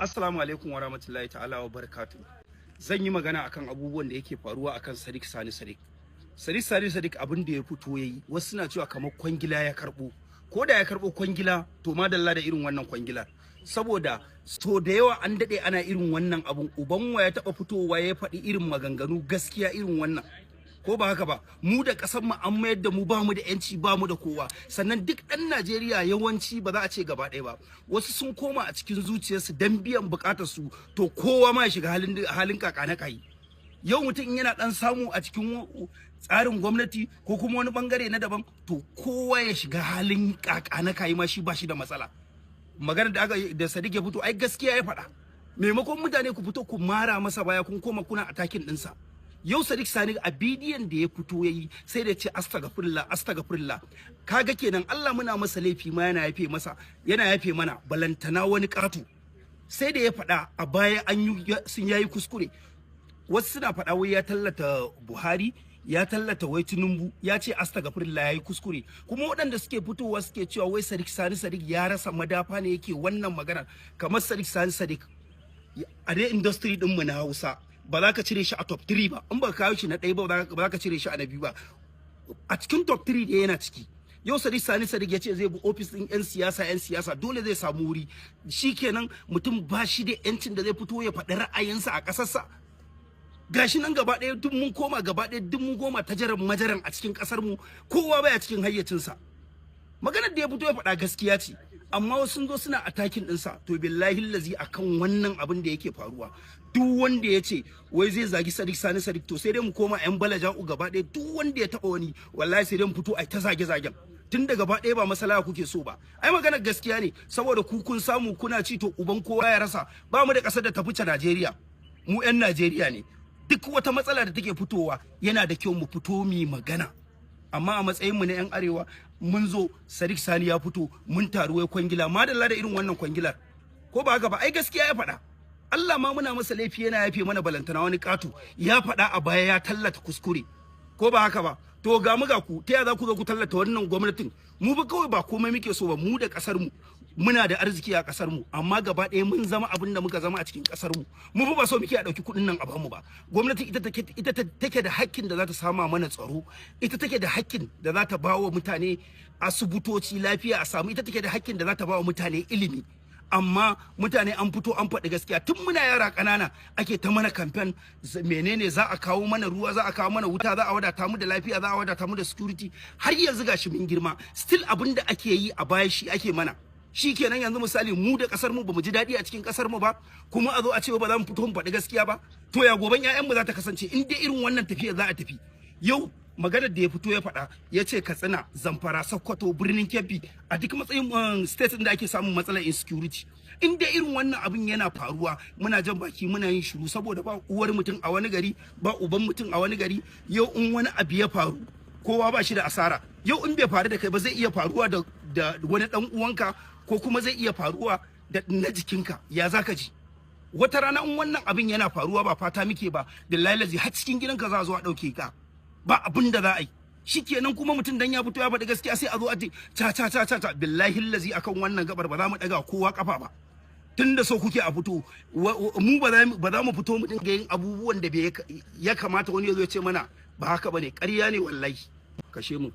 Assalamu alaikum wa rahmatullahi ta'ala wa barakatu. Zan yi magana akan abubuwan da yake faruwa akan Sadiq Sani Sadiq. Sadiq Sani Sadiq, abin da ya fito yayi, wasu suna cewa kamar kwangila ya karbo. Ko da ya karbo kwangila, to madalla da irin wannan kwangilar. Saboda so da yawa an dade ana irin wannan abun, uban wa ya taba fitowa ya faɗi irin maganganu gaskiya irin wannan? Ko ba haka ba? Mu da ƙasar mu an mayar da mu ba mu da yanci, ba mu da kowa. Sannan duk ɗan Najeriya yawanci, ba za a ce gaba ɗaya ba, wasu sun koma a cikin zuciyarsu dan biyan buƙatar su, to kowa ma ya shiga halin kaka na kai. Yau mutum in yana ɗan samu a cikin tsarin gwamnati ko kuma wani bangare na daban, to kowa ya shiga halin kaka na kai ma shi ba shi da matsala. Magana da aka da Sadiq ya fito, ai gaskiya ya faɗa. Maimakon mutane ku fito ku mara masa baya, kun koma kuna attacking ɗinsa. Yau Sadiq Sani a bidiyon da ya fito yayi, sai da ya ce astagfirullah, astagfirullah. Kaga kenan Allah muna masa laifi ma yana yafe masa, yana yafe mana, balantana wani ƙato. Sai da ya faɗa a baya an yi sun yayi kuskure. Wasu suna faɗa wai ya tallata Buhari, ya tallata wai Tinubu, ya ce astagfirullah, yayi kuskure. Kuma waɗanda suke fitowa suke cewa wai Sadiq Sani Sadiq ya rasa madafa ne yake wannan magana, kamar Sadiq Sani Sadiq a dai industry ɗinmu na Hausa ba za ka cire shi a top 3 ba. In ba ka kawo shi na ɗaya ba, ba za ka cire shi a na biyu ba. A cikin top 3 da yana ciki. Yau Sadiq Sani Sadiq ya ce zai bi ofis ɗin 'yan siyasa, 'yan siyasa dole zai samu wuri. Shikenan, mutum ba shi da 'yancin da zai fito ya faɗi ra'ayinsa a ƙasarsa? Gashi nan gaba ɗaya duk mun koma, gaba ɗaya duk mun koma tajaran majaran a cikin ƙasar mu, kowa baya cikin hayyacinsa. Maganar da ya fito ya faɗa gaskiya ce, amma wasu sun zo suna attacking ɗinsa. To billahi lazi, akan wannan abin da yake faruwa, duk wanda ya ce wai zai zagi Sadiq Sani Sadiq, to sai dai mu koma yan balaja'u gaba ɗaya. Duk wanda ya taɓa wani, wallahi sai dai mu fito ai ta zage zagen tun da gaba ɗaya ba masala kuke so ba. Ai maganar gaskiya ne, saboda ku kun samu kuna ci, to uban kowa ya rasa. Ba mu da ƙasar da ta fice Najeriya. Mu 'yan Najeriya ne. Duk wata matsala da take fitowa, yana da kyau mu fito mu magana. Amma a matsayin mu na 'yan arewa, mun zo Sadiq Sani ya fito, mun taru wai kwangila. Madalla da irin wannan kwangilar. Ko ba haka ba? Ai gaskiya ya faɗa. Allah ma muna masa laifi yana yafe mana, balantana wani ƙato. Ya faɗa a baya ya tallata kuskure. Ko ba haka ba? To ga mu ga ku, ta ya za ku zo ku tallata wannan gwamnatin? Mu ba kawai ba komai muke so ba. Mu da kasar mu, muna da arziki a kasar mu, amma gaba ɗaya mun zama abin da muka zama a cikin kasar mu. Mu ba so muke a ɗauki kuɗin nan a bamu ba. Gwamnati ita take da hakkin da za ta sama mana tsaro, ita take da hakkin da za ta ba wa mutane asibitoci, lafiya a samu, ita take da hakkin da za ta ba wa mutane ilimi. Amma mutane an fito an faɗi gaskiya. Tun muna yara ƙanana ake ta mana kamfen, menene, za a kawo mana ruwa, za a kawo mana wuta, za a wadata mu da lafiya, za a wadata mu da security. Har yanzu gashi mun girma, still abin da ake yi a baya shi ake mana. Shi kenan, yanzu misali mu da kasar mu bamu ji daɗi a cikin kasar mu ba, kuma a zo a ce ba za mu fito mu faɗi gaskiya ba. To ya goban ƴaƴan mu za ta kasance in dai irin wannan tafiya za a tafi? Yau maganar da ya fito ya faɗa, ya ce Katsina, Zamfara, Sokoto, Birnin Kebbi, a duk matsayin state da ake samun matsalar insecurity, in dai irin wannan abin yana faruwa muna jan baki, muna yin shiru, saboda ba uwar mutum a wani gari, ba uban mutum a wani gari. Yau in wani abu ya faru, kowa ba shi da asara. Yau in bai faru da kai ba, zai iya faruwa da wani dan uwanka, ko kuma zai iya faruwa da na jikinka. Ya zaka ji wata rana in wannan abin yana faruwa? Ba fata muke ba. Billahi, har cikin gidanka za a zo a dauke ka, ba abin da za a yi. Shikenan, kuma mutum dan ya fito ya faɗi gaskiya, sai a zo a ce ca ca ca ca ca. Billahi lazi, akan wannan gabar ba za mu daga kowa kafa ba. Tunda so kuke a fito, mu ba za mu fito mu dinga yin abubuwan da bai ya kamata wani ya zo ya ce mana ba haka bane. Ƙarya ne wallahi, kashe mu.